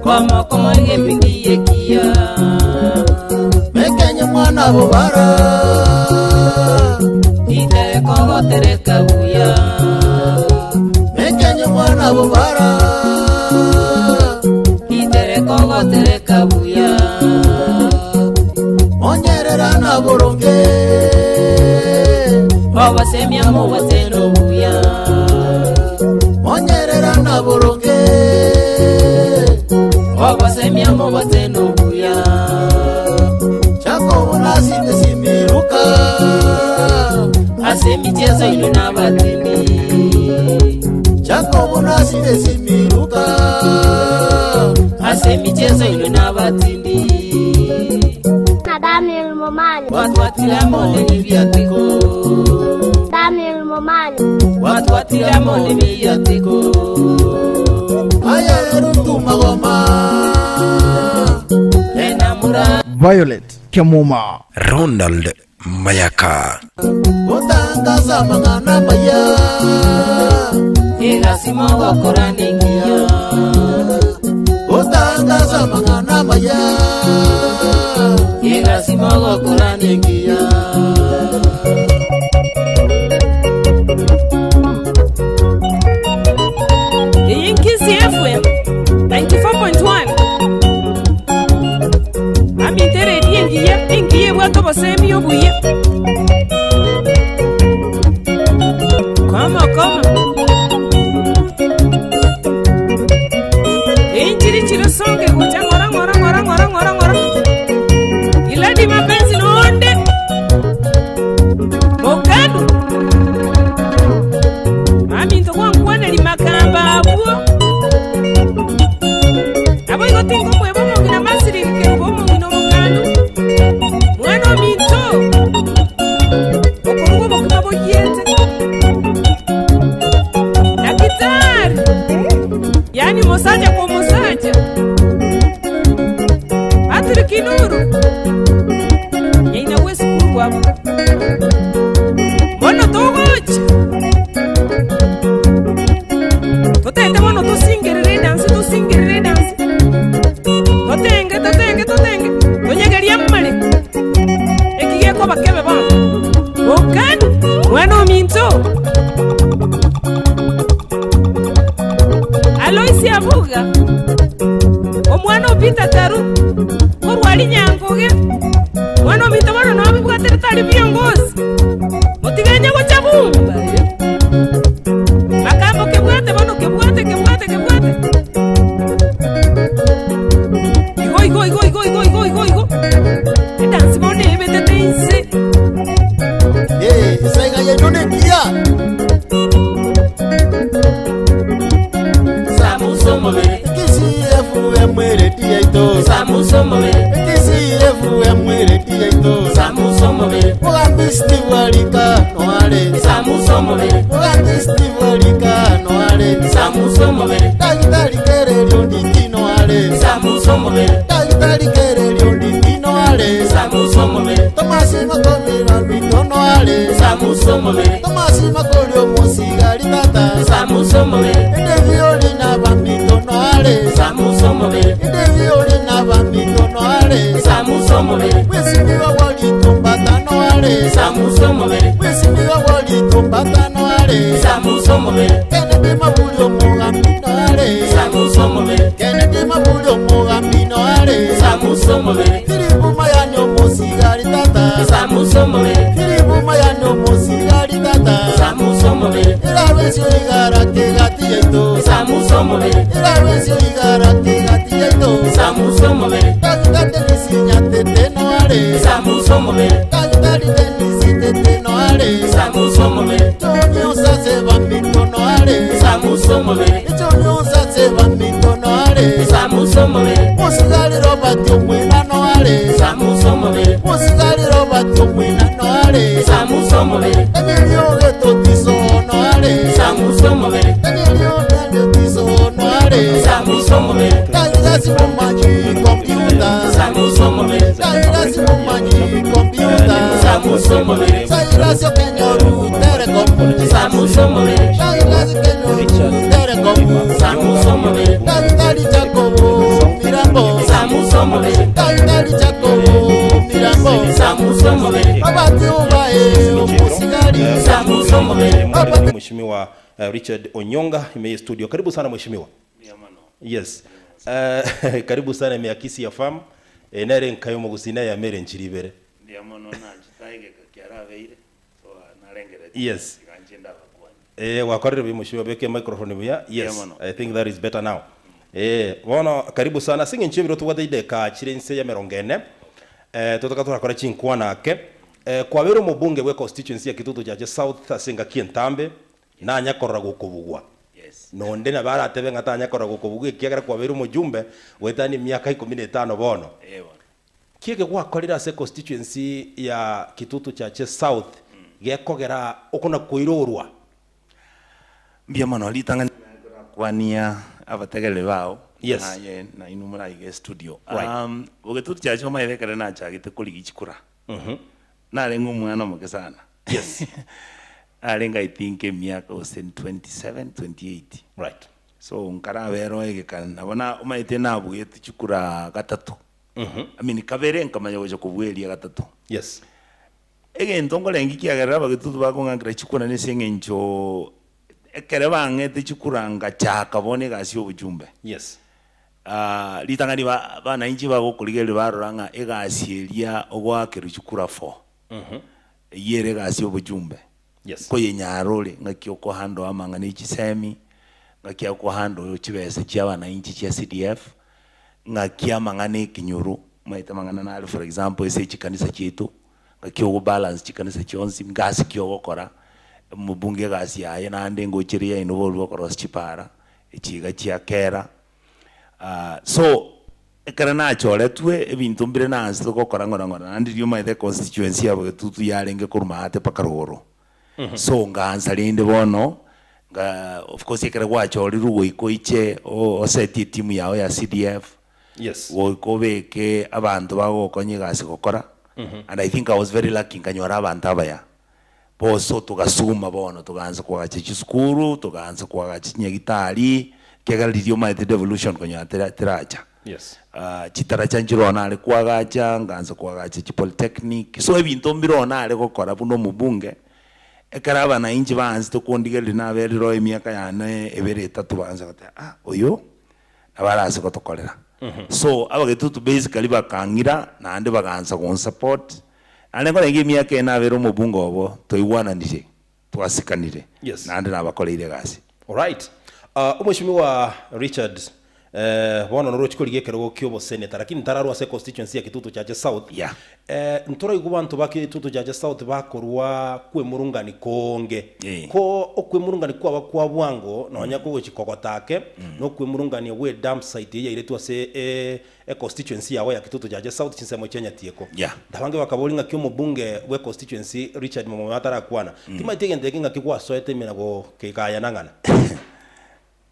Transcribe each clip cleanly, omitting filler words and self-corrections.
Komo komo egepindi ekiya. Mekenye mwana bobara. Itereko gotereka buya. Mekenye mwana bobara. Itereko gotereka buya. Onyerera na boronge. Obasemia mobwateno buya. Onyerera na boronge. Obasemia mobwateno buya. Jacobo nasinde simiruka. Ase emichezo ino n'abatindi. Jacobo nasinde simiruka. Ase emichezo ino n'abatindi. Na Daniel Momani. Watu mone nibyatiko. Daniel Momani. Watu mone nibyatiko. Ayeru magoma. Enamura Violet Kemuma. Ronald Mayaka. Utangaza mang'ana maya. egasimo gokora nengiya. Utangaza mang'ana maya. Egasimo gokora nengiya. Iyinkisi FM 94.1 amitereri engiya engiya ebwate obosemi obuya koma koma einchiri chiro songe kucha ng'ora ng'ora ng'ora ng'ora ng'ora ng'ora iladi mapenzi nonde mokandu maminto gwankwaneri makamba abwo abo igo tinkomweba omong'ina masiriri kerubo omong'ina omokandu mwana ominto okoruga obokima boyete dakitari yani musaja kwa musaja Patrick Nuru nyaina bwesukuru bwabo bono togocha totende bono tosingerere edansi tosingerere edansi totenge totenge totenge tonyegeria mmale ekigekoba kebe bono bokani mwana ominto Aloisi Abuga omwana opita taru korwari nyangoge mwana ominto bono nobibwatire tari viongozi motigenya gocha bumba makambo kebwate bono kebwate kebwate kebwate igo igo igo igo igo igo igo igo edansi bono ebetete inse Eh, saiga yenunekia. Samusa omobere. KCFM radio yaito. Samusa omobere. KCFM radio yaito. Samusa omobere. Mugambi Steve Alika noare. Samusa omobere. Mugambi Steve Alika noare. Samusa omobere. Daktari Kerelio ndiki noare. Samusa omobere. Daktari Kerelio ndiki noare. Samusa omobere. Tomasi Makomira mito noare. Samusa omobere. Tomasi Makorio musigari tata. Samusa omobere. Edevioli na bamito noare. Samusa omobere. Edevioli na bamito noare. Samusa omobere. Wesimiwa walitumbata noare. Samusa omobere. Wesimiwa walitumbata noare. Samusa omobere. Kennedy Mabulio mugambi noare. Samusa omobere. Kennedy Mabulio mugambi noare. Samusa omobere. Filipu Mayani omusigari tata. Samusa omobere. Filipu Mayani omusigari tata. Samusa omobere. Irabesio igara kegati yaito. Samusa omobere. Irabesio igara kegati yaito. Samusa omobere. Daktari Denisi Nyatete noare. Samusa omobere. Daktari Denisi Tete noare. Samusa omobere. Joni osase bamito noare. Samusa omobere. Joni osase bamito noare. Samusa omobere. Musigari Robert omwena noare. Samusa omobere. Musigari Robert omwena noare. Samusa omobere. Emilio Getotiso noare. Samusa omobere. Emilio Getotiso noare. Samusa omobere. Daktari Momanyi kompyuta. Samusa omobere. Daktari Momanyi kompyuta. Samusa omobere. Sairasio Kenyoru Telecom. Samusa omobere. Sairasio Kenyoru Telecom. Samusa omobere. Daktari Jacobo Daktari Jacobo Mirambo Robert Ubae Omusigari Mheshimiwa Richard Onyonga ime studio. Karibu sana mheshimiwa. Yes. Karibu sana ime ya Kisii FM. Nere nkayo mogusina ya mere nchiribere. Mbuya mono nanchete egeka kiarabeire, so narengereretie Yes. tiga inche ndabakwanie. Eh, gwakorire buya mheshimiwa, beka emicrophone buya. Yes, Mbuya mono. I think that is better now. Eh, bono karibu sana ase eng'encho y'ebiro tobwate chideka chire inse ya emerongo ene. Eh, totoka torakore chinkwana ake. Eh, kwabeire omobunge bwe constituency ya Kitutu Chache South ase engaki entambe, nanya korora gokobugwa. Yes. Nonde nabo aratebe ng'a tanya korora gokobugwa ekiagera kwabeire omojumbe goetania emiaka ikomi na etano bono. Eh bono. Ki eke gwakorire ase constituency ya Kitutu Chache South gekogera okona koirorwa? Mbuya mono ritang'ani korakwania abategereri bao Yes. naye nainwe moraiga estudio. Right. Um, Bogetutu Chache omaete ekero nachagete korigia chikura narenge omwana omoke sana. Yes. Narenge I think emiaka gose 27, 28. Right. So nkarabera egeka nabo na omanyete nabuete chikura gatato. I mean kabere nkamanya gocha kobua gatato. Yes. Egento nkorengi kiagerera abagetutu bakong'akera chikura nese eng'encho ekere bang'ete chikura ngachaka bono egasi ya obochumbe. Yes. Ah, ritang'ani ba bananchi bagokorigereria barora ng'a egasi eria ogoakerwa chikura for, eyio ere egasi ya obochumbe. Yes. Nkoyenyara ore ng'aki okohandle amang'ana e chisemi, ng'aki akohandle chibesa chia abananchi chia CDF, ng'aki amang'ana ekenyoro, omanyete amang'ana nare for example ase chikanisa chiaito, ng'aki ogobalance chikanisa chionsi, ngasi ki ogokora, omobunge egasi yaye naende ngocheria yaino borwa okorosia chipara, echi iga chia kera. So, ekero nachoretwe, ebinto mbire naanchete gokora ng'ora ng'ora, naende riria omanyete econstituency ya Bogetutu yarenge korwa maate mpaka rogoro. So ngaansa rende bono, nga of course ekero gwachorirwe goika oiche o- osetie etimu yago ya CDF, Yes. goika obeke abanto bagogokonya egasi gokora, and I think I was very lucky nkanyora abanto abaya. Boso togasuma bono, togaansa koagacha chisukuru, togaansa koagacha chinyagitari, ekiagera riria omanyete devolution konyora tera teracha. Yes. Ah, chitaracha nchire one are koagacha, nkaansa koagacha chipolytechnic, so ebinto mbire one are gokora buna omobunge, ekero abanainchi baansete kondigereria naberire oo emiaka yane ebere etato baansa goteba ah oyo, nabo arase gotokorera. So abagetutu basically bakang'ira naende bagaansa gonsupport, Naende nkorenge emiaka eye nabere omobunge obo, toigwananire, twasikanire, Yes. naende nabakoreire egasi. Alright. Uh, Omweshimiwa Richard eh, bono norochi korigia ekerogo kia oboseneta lakini ntararwa ase constituency ya Kitutu Chache South. Yeah. Eh, ntoraigwa banto ba Kitutu Chache South bakorwa kwemurungani konge. Eh. Ko okwemurungani kwaba kwa bwango nonya kogochi kogota ake nokwemurungania gwe dump site eye yairetwe ase eh, Econstituency yabo ya Kitutu Chache South chinsemo chia Nyatieko. Yeah. Abange bakaboria ng'aki omobunge bwe constituency Richard Momome atarakwana. Timanyeti egento eke ng'aki gwasoete ime na gokegayana ng'ana.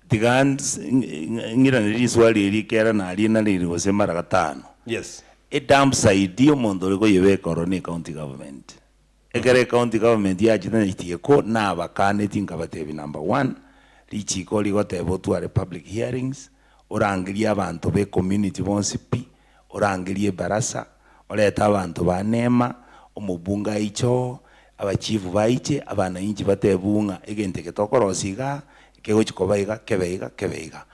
Tiga ng'irane riswali eri ekero nariinaneire gose mara gatano. Yes. Edump site omonto ore koyebeka ororo ne county government. Ekero ecounty government yachete Nyatieko nabakaneti nkabatebia number one, richiko rigoteba otware public hearings, orangerie abanto be community bonsi pi, orangerie ebarasa, orete abanto ba nema, omobunge aiche oo, abachief baiche, abanainchi batebiwe ng'a egento eke tokorosia igaa, kegochi koba iga, kebe iga, kebe iga.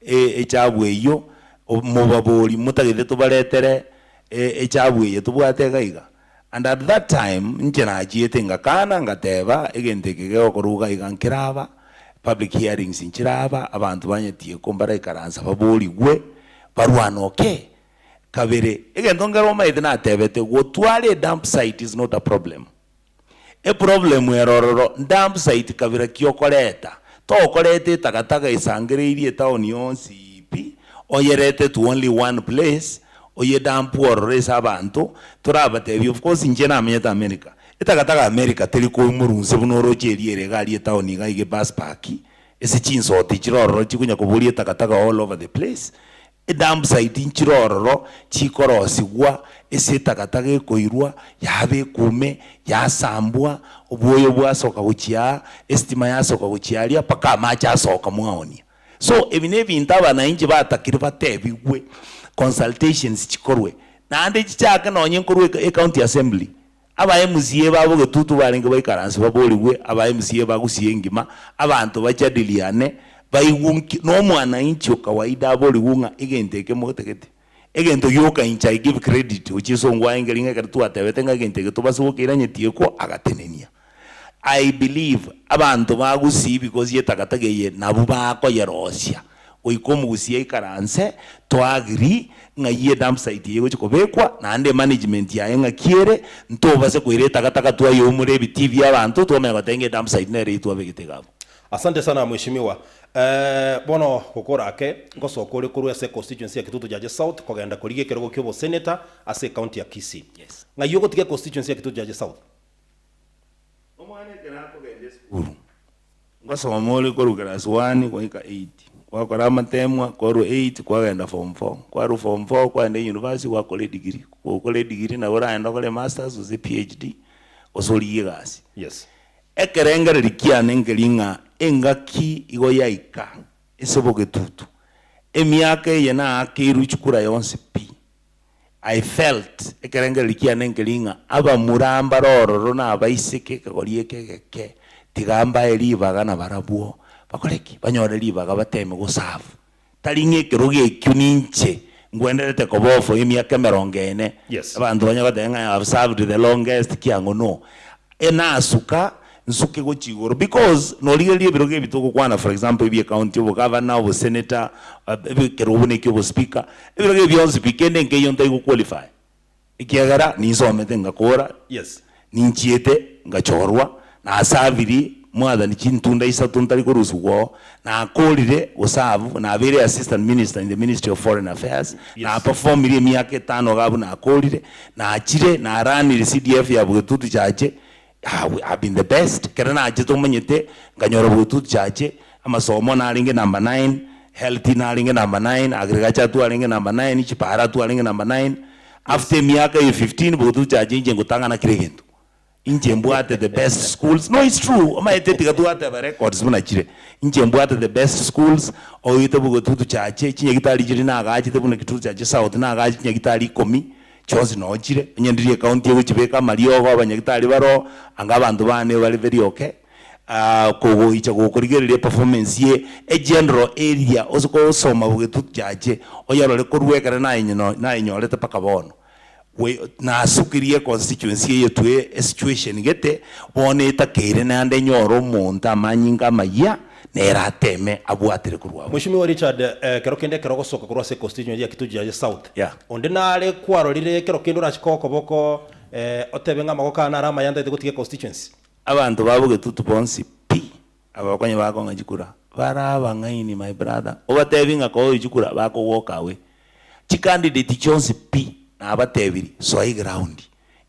Echabu eyio, mobabori motagete tobaretere echabu eye tobwate iga iga. And at that time inche nachiete ngakana ngateba egento eke gegokorwa iga iga nkeraba, public hearings nchiraba, abanto banyetie ko mbaraikaransa baborigwe, barwane okay. Kabere, egento nkere omanyete natebete, gotwara e dump site is not a problem. Eproblem ere ororo, dump site kabira ki okoreta? Tokoreta etakataka esangereirie etown yonsi pi, oyerete to only one place, Oye dampu ororo ase abanto, torabatebie, of course inche namenyete America, etakataka America teri koimorwa inse buna oroche eria ere iga aria etown iga iga ebus park, ase chinsoti chire ororo chikonya koboria etakataka all over the place, edump site nchire ororo chikorosigwa ase etakataka ekoirwa, yabekwa ime, yasambwa, obwoyo bwasoka gochia aa, estima yasoka gochia aria, mpaka amache asoka mwaonia. So ebi na ebinto abanainchi batakire batebigwe, consultations chikorwe, naende chichake nonye nkorwa ecounty assembly, Aba MCA ba bogetutu barenge baikaranse baborigwe, aba MCA ba Gusii engima, abanto bajadiliane, baigwe nki, na omwananchi o kawaida aborigwe ng'a egento eke motagete. Egento gioka inche I give credit gochia esongo aye nkeri ng'a ekero twatebete ng'a egento eke tobase gokeirania tiekwo, agatenenia. I believe abanto ba Gusii because yetakataka eye nabwo bakoyerosia. Goika omogusii aikaranse to agree ng'ai edumpsite eye egochi kobekwa naende emanagement yaye ng'aki ere, ntobase koira etakataka twayeumora ebitii bia abanto twamanya goteba ng'a edumpsite nere eywo twabegete iga abwo. Asante sana mheshimiwa. Eh, bono gokora ake, ngosoka ore korwa ase econstituency ya Kitutu Chache South kogenda korigia ekerogo kia obosenator ase ecounty ya Kisii. Yes. Ng'ai ogotiga econstituency ya Kitutu Chache South? Omwana ekero akogenda esukuru, Ngosoma ore korwa class one goika eight, gwakora amatemwa, kwarwa eight kwagenda form four, kwarwa form four kwagenda university gwakora edegree, gokora edegree nabo oragende okore emasters gose PhD, gose origie egasi. Yes. Ekerengererio kiane nkeri ng'a engaki igo yaika ase bogetutu, emiaka eye naakeirwe chikura yonsi pi, I felt, ekerengererio kiane nkeri ng'a abamura mbare ororo na abaiseke ekegori eke egeke, tiga mbae ribaga nabarabwo bakore ki? Banyore ribaga bateme goserve. Tari ng'a ekerogo ekio ninche ngwenderete koba for emiaka emerongo ene, Yes. abanto banye goteba ng'a I have served the longest kiang'o no. Enasuka nsuke gochia igoro because norigereria ebirogo ebi togokwana for example ebie county, obogavana, obosenator, ekerogo buna ekia obospeaker, ebirogo ebi bionsi pi kende nkeiyo ntai go qualify ekiagera ninsomete ngakora, Yes. ninchiete ngachorwa, nasaviri mwathani chintunda isato ntari korusigwa oo, nakorire goserve, nabeire assistant minister in the ministry of foreign affairs, Yes. naperformire emiaka etano iga abwo nakorire, nachire naranire CDF ya Bwetutu chache, I've been the best, ekero nachete omanyete, nkanyora Bwetutu chache, amasomo narenge number nine, health narenge number nine, agriculture twarenge number nine, chipara twarenge number nine, after emiaka eye 15 Bwetutu chache inche ngotang'ana kera egento. Inche mbwate the best schools, no it's true, omanyete tiga twateba records buna chire, inche mbwate the best schools, oite Bogetutu chache, chinyagitari chiria nagachete buna Kitutu chache South nagache chinyagitari ikomi, chionsi noo chire, onye ndiri ecounty egochibeka amariogo, abanyagitari baroo, anga abanto bane bare very okay, kogoicha gokorigereria eperformance ye egeneral area ase gosoma Bogetutu chache, oyerore korwa ekere naye nayenyorete mpaka bono. We nasukirie econstituency eye twe esituation gete, bono etakeire naende enyore omonto amanyinga amayia, nere ateme abwatire korwa abwo. Mweshimiwa Richard, ekero kende ekero ogosoka korwa ase econstituency ya Kitutu Chache South, Yeah. onde nare kwarorire ekero kende orachike okoboko otebe ng'a amagoko aya nare amaya ntaete gotiga econstituency? Abanto ba Bogetutu bonsi pi, aba bakonye bakong'a chikura, bare abang'aini my brother, obatebi ng'a koa oyo chikura bakogoka awe. Chicandidate chionsi pi nabatebirie soa eground,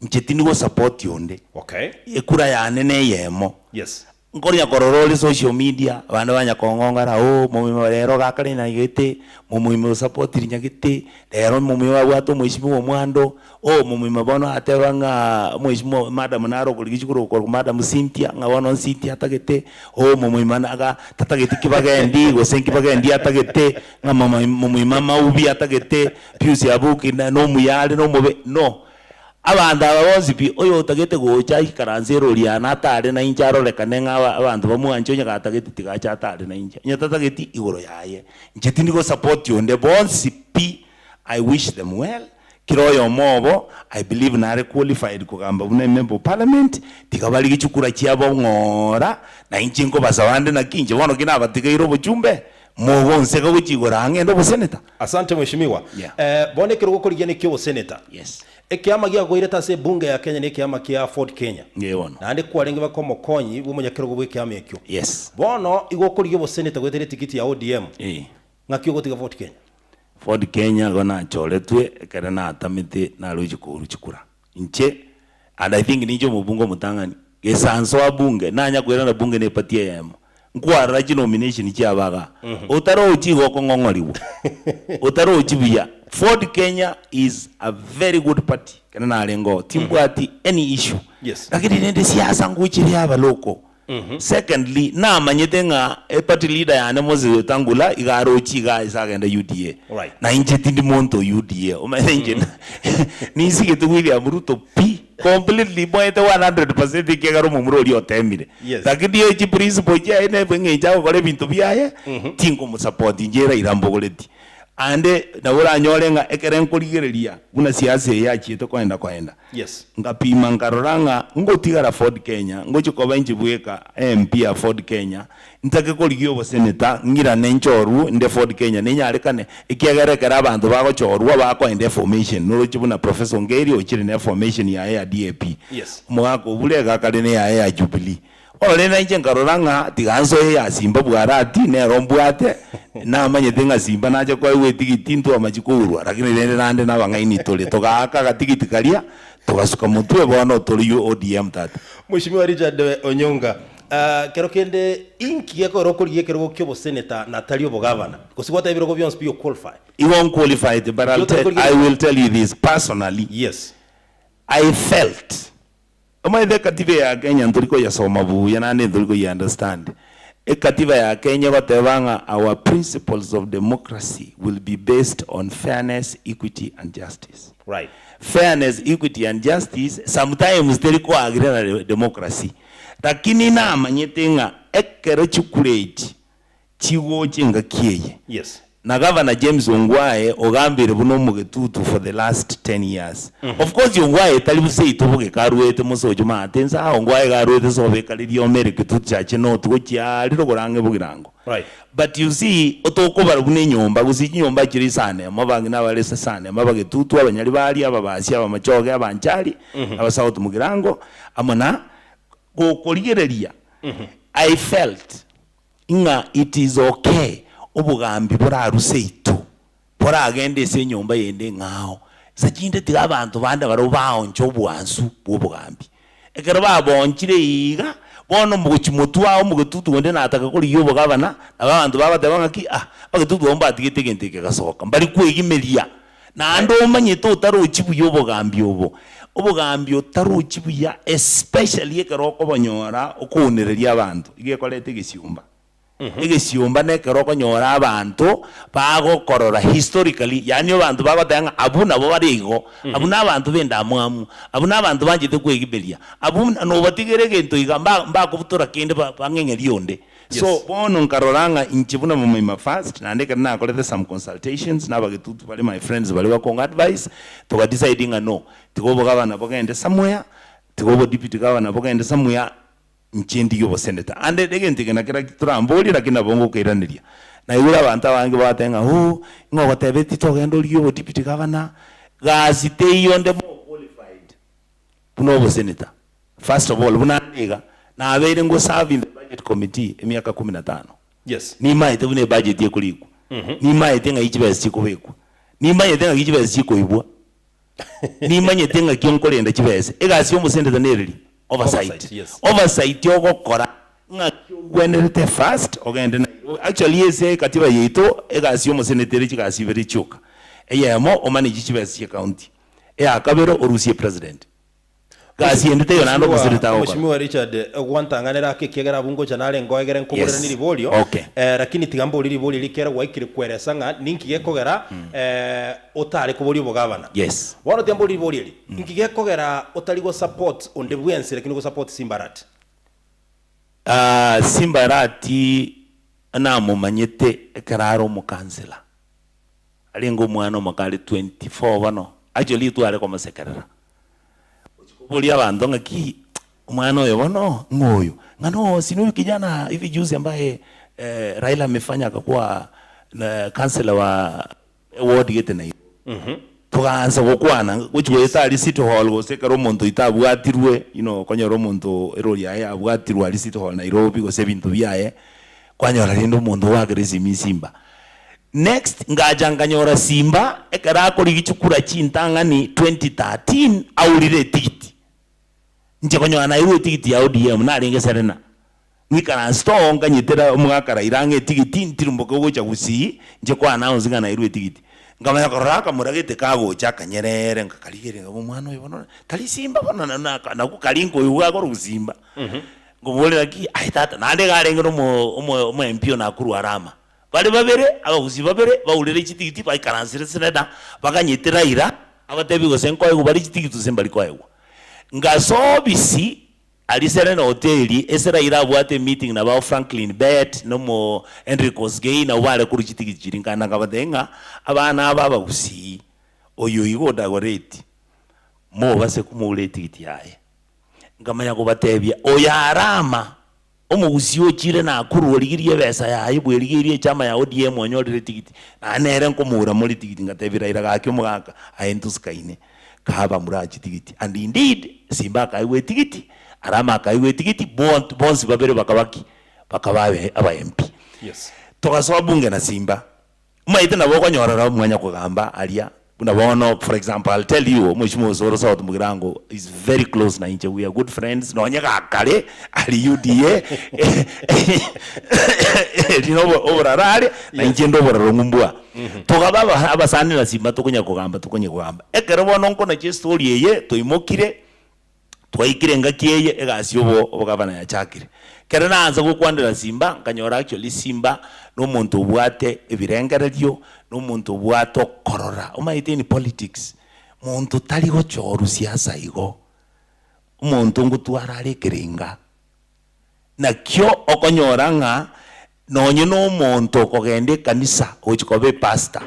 inche tindi gosupport onde, Okay. ekura yane neyemo. Yes. Nkonya korora ore social media, abande banya kong'ong'ora oh momima rero gakare nyagete, momima osapotiri nyagete, rero momima abwate omweshimiwa omwando, oh momima bono ateba ng'a omweshimiwa madam nare okorigia chikura okorokwa madam Cynthia, ng'a bono Cynthia atagete, oh momima naga tatageti kibagendi gose nkibagendi atagete, Ng'a momoima amaubi atagete, Pius Abuki nomuya are nomobe, no. Abanto aba bonsi pi, oyotagete gocha aikaranse erori yane atare nainche arorekane ng'a abanto bamwanche onye gatagete tiga ache atare nainche, onye tatageti igoro yaye. Inche tindi go support onde, bonsi pi I wish them well, kera oyomo obo I believe nare qualified kogamba buna emember of parliament, tiga barigie chikura chiabo ng'ora, nainche nkobasaba ande naki inche bono ki nabatigeire obochumbe, Mogonseka gochia igoro ang'e ende oboseneta. Asante mweshimiwa. Yeah. Eh, bono ekerogo okorigia nekia oboseneta. Yes. Ekiama giagoirete ase ebunge ya Kenya nekiama kia Ford Kenya. Ee bono. Naende kwarenge baka omokonyi bw'omonyakerogo bw'ekiama ekio. Yes. Bono igo okorigia oboseneta goetera etikiti ya ODM. Ee. Ng'aki ogotiga Ford Kenya? Ford Kenya igo nachoretwe ekere natamete naroche korwa chikura. Inche and I think ninche omobunge omotang'ani gesansoa bunge nanya koirana bunge ne eparty eyemo nkwarora chinomination chiabo igaa otarochi igo okong'ong'origwa otarochi buya. Ford Kenya is a very good party ekero narenge oo timbwati any issue Yes. lakini rende siasa ngochiria abaloko. Secondly, namanyete ng'a eparty leader yane Moses Wetangula iga arochie iga ase agende UDA. Right. Na inche tindi monto o UDA. Omanyete inche ninsigete William Ruto pi completely mboete 100% ekiagera omomura oria otemire. Yes. Lakini echi principle chiaye na eng'encho agokora ebinto biaye, tinkomosupport inche Raila mbogoreti. Ande nabo oranyore ng'a ekere nkorigereria buna siasa eye yachiete koenda koenda, Yes. Ngapima nkarora ng'a ngotigara Ford Kenya, ngochia koba inche bweka MP ya Ford Kenya, ntake korigia oboseneta, ng'irane nchorwu inde Ford Kenya nenyarekane, ekiagera ekero abanto bagochorwa bakoenda eformation, noroche buna Professor Ongeri ochire ne formation yaye ya DAP, Yes. omogaka Obure iga akare neyaye ya Jubilee. Bono rende inche nkarora ng'a tiga nsoe ya Simba bwarati, nero mbwate, namanyete ng'a Simba nache koegwa etigiti ntwamachi kourwa, lakini rende naende nabang'aini tore. Togaaka agatigiti karia, togasuka motwe, bono tore ODM tata. Mweshimiwa Richard Onyonga, kero kende inki gekogera okorigia ekerogo kia oboseneta na tari obogavana? Gose gwateba ebirogo bionsi pi oqualify? Igo nqualified, but I'll tell, I will tell you this personally, Yes. I felt Omanyete ekatiba ya Kenya ntori koyesoma buya naende ntori koyi understand. Ekatiba ya Kenya egoteba ng'a our principles of democracy will be based on fairness, equity and justice. Right. Fairness, equity and justice sometimes teri koagree na democracy. Lakini namanyete ng'a ekero chikura echi chigocha engaki eye, Yes. Na Gavana James Ongwae ogambire buna omogetutu for the last 10 years. Of course Ongwae tari busa bogeka aruete mosocho maate nsa aa Ongwae iga aruete sobo ekare riomere Kitutu Chache North gochia aria rogoro ang'e Bogirango. Right. But you see otokobara buna enyomba gose chinyomba chire isano emo abang'ina abare ase esano emo abagetutu abanyaribari ababasi abamachoge abanchari aba South Mugirango amo na gokorigereria I felt Ng'a it is okay obogambi boraruse ito, boragende ase enyomba yende eng'ao, ase chinde tiga abanto bande barabwo baonche obwansu bw'obogambi. Ekero baboonchire iga, bono mogochia motwe ao omogetutu onde nataka korigia obogavana, nabo abanto bagoteba ng'aki ah, abagetutu abwo mbatigete egento eke gegasoka, mbari kwegimeria. Naende omanyete otarochi buya obogambi obo, obogambi otarochi buya especially ekero okobonyora okounereria abanto, iga ekoreta egesiomba. Egesiomba nekero okonyora abanto bagokorora historically, yaani abanto bagoteba ng'a abwo nabo bare igo, abwo na abanto ba endamwamu, abwo na abanto banchete kwegimeria, abwo nobatigere egento iga mba mbakobutora kende ba bang'eng'erie onde. So bono nkarora ng'a inche buna momoima first, naende ekero nakorete some consultations na abagetutu bare my friends baria bakong'a advice, toga decide ng'a no, tiga obogavana bogende somewhere, tiga obo deputy governor bogende somewhere, inche ndigie obosenator. Ande egento eke nakera toramborie lakini nabo ngokoiraneria. Naigure abanto abange bagoteba ng'a ooh, ng'a ogotebetie togende origie obo deputy governor, gasi teiyo onde more qualified buna obosenator. First of all, buna ande iga, nabeire ngo serve in the budget committee emiaka kumi na tano. Yes. Nimaete buna ebudget ekorikwa. Nimaete ng'ai chibesa chikobekwa. Nimanyete ng'aki chibesa chikoibwa. Nimanyete ng'aki nkorenda chibesa. Egasi ya omosenator nereri? Oversight. Oversight, yes. Oversight ogokora ng'aki ogwenerete first ogende Nairobi. Actually ase ekatiba yaito, egasi ya omosenator ere chigasi ibere chioka. Eyemo, omanage chibesa chia ecounty. Eya kabere, orusie president. Gasi ende teiyo naende omosiri tagokora. Mweshimiwa Richard, gwantang'anera ake ekiagera abwo ngocha nare ngoegere nkoboreranie Yes. riborio. Okay. Eh, lakini tiga mborie riborio eri ekiagera gwaikire kweresa ng'a ninki gekogera eh, otare koboria obogavana. Yes. Bono tiga mborie riborio eri, inki gekogera otari go support onde bwensi lakini go support Simba Arati? Ah, Simba Arati namomanyete ekero are omokansela. Arenge omwana omoke are 24 bono, actually tware komosekerera. Gochia koboria abanto ng'aki omwana oyo bono ng'o oyo? Ng'a no si ni huyu kijana hivi juzi ambaye Raila amefanya akakuwa councillor wa eward gete Nairobi. Togaansa gokwana gochia goeta aria City Hall gose ekero omonto oito abwatirwe, you know okonyora omonto erori yaye yabwatirwe aria City Hall Nairobi gose ebinto biaye, kwanyora rende omonto ogoakera esimi Simba. Next ngacha nkanyora Simba ekero akorigia chikura chintang'ani 2013 aurire etigiti. Inche konyora nairwe etigiti ya ODM narenge Serena. Ng'ikaranse oo nkanyetera omogaka Raila ang'e etigiti ntirimboke gocha Gusii nche ko announce ng'a nairwe etigiti. Nkamanya korora akamura gete kagocha akanyerere nkakarigereria nkabora omwana oyo bono tari Simba bono na nakwo kari nkoigwa gakorokwa Simba. Nkomoboria naki aye tata, naende iga arenge na omo omo omo MP o Nakuru Arama. Bare babere, abagusii babere, baurire chitigiti baikaransire seneta, baganyete Raila, abatebi gose nkoegwa bare chitigiti gose mbari koegwa. Ngasoa obisi, aria Serena Hoteli, ase Raila abwate emeeting na bao Franklin Bett, na omo Henry Kosgei, nabwo bare korwa chitigiti chiria. Nkaenda nkabatebia ng'a abana aba abagusii, oyo iga odagoreti, mobase komoura etigiti yaye. Nkamanya kobatebia, Oyo Arama, omogusii ochire Nakuru origirie ebesa yaye bwerigeirie echama ya ODM onyorire tigiti, naende nere nkomoura more tigiti. Ngatebia Raila gaki omogaka aye ntusikaine, kaa bamura chitigiti. And indeed, Simba akaegwa etigiti, Arama akaegwa etigiti, bonsi babere bakaba ki? Bakaba aba MP. Yes. Togasoa bunge na Simba. Omanyete nabo okonyorora omwanya kogamba aria, buna bono for example I'll tell you omweshimiwa Osoro South Mugirango is very close na inche we are good friends nonye gakare ari UDA eri na oboraro are na inche inde oboraro ng'umbua. Tokaba aba abasani na simba tokonya kogamba tokonya kogamba. Ekero bono nkonacha estory eye toimokire. Twaikire engaki eye egasi y'obo obogavana yachakire. Ekero naansa gokwanera Simba, nkanyora actually Simba nomonto obwate ebirengererio, nomonto obwate okorora. Omanyete in politics, monto tari gochorwa siasa igo, omonto ngotwara are ekerenga. Nakio okonyora ng'a nonye nomonto okogenda ekanisa gochia koba epastor,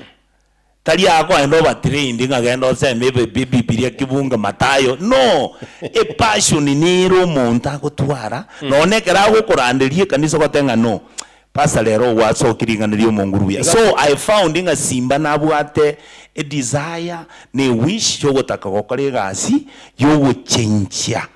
Tari akoenda oba trained ng'a genda oseme ebibilia kibunge Mathayo no! Epassion nere omonto agotwara nonye ekero agokoranderia ekanisa ogoteba ng'a no, pastor rero gwasokia ring'ana ria omonguru buya. So I found ng'a Simba nabwate edesire na ewish yogotaka gokora egasi yogochenchia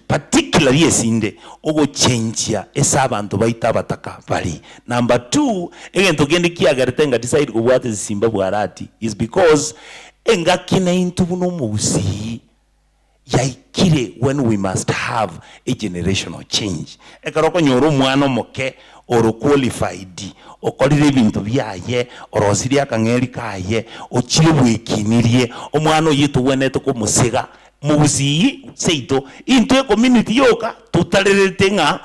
Particularly esinde, ogochenchia ase abanto baito abataka bare. Number two, egento kende kiagerete nga decide kobwata ezisimba bwarati is because engaki naintwe buna omogusii yaikire when we must have a generational change. Ekero okonyora omwana omoke ore qualified, okorire ebinto biaye, orosirie akang'eri kaye, ochire bwekinirie, omwana oyio togwenerete komosega Mogusii seito, intwe ecommunity yoka totarerete ng'a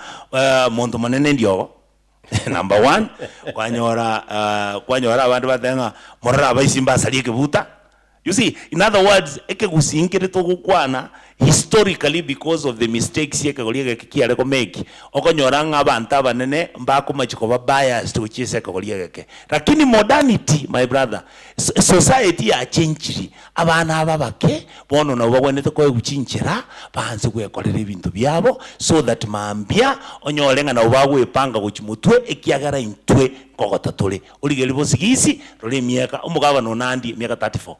monto monene ndiogo number one, kwanyora kwanyora abande bateba ng'a morore abaisi mbasarie ekebuta, you see in other words ekegusii nkere togokwana historically because of the mistakes ekegori egeke kiare ko make, okonyora ng'a abanto abanene mbakomachia koba biased gochia ase ekegori egeke. Lakini modernity my brother, society yachenchiri. Abana aba abake bono nabo bagwenerete koegwa chinchera baanse gwekorera ebinto biabo, so that mambia onyore ng'a nabo bagwepanga gochia motwe, ekiagera intwe nkogota tore. Origererie bosigisi, rora emiaka, omogabana o Nandi emiaka 34.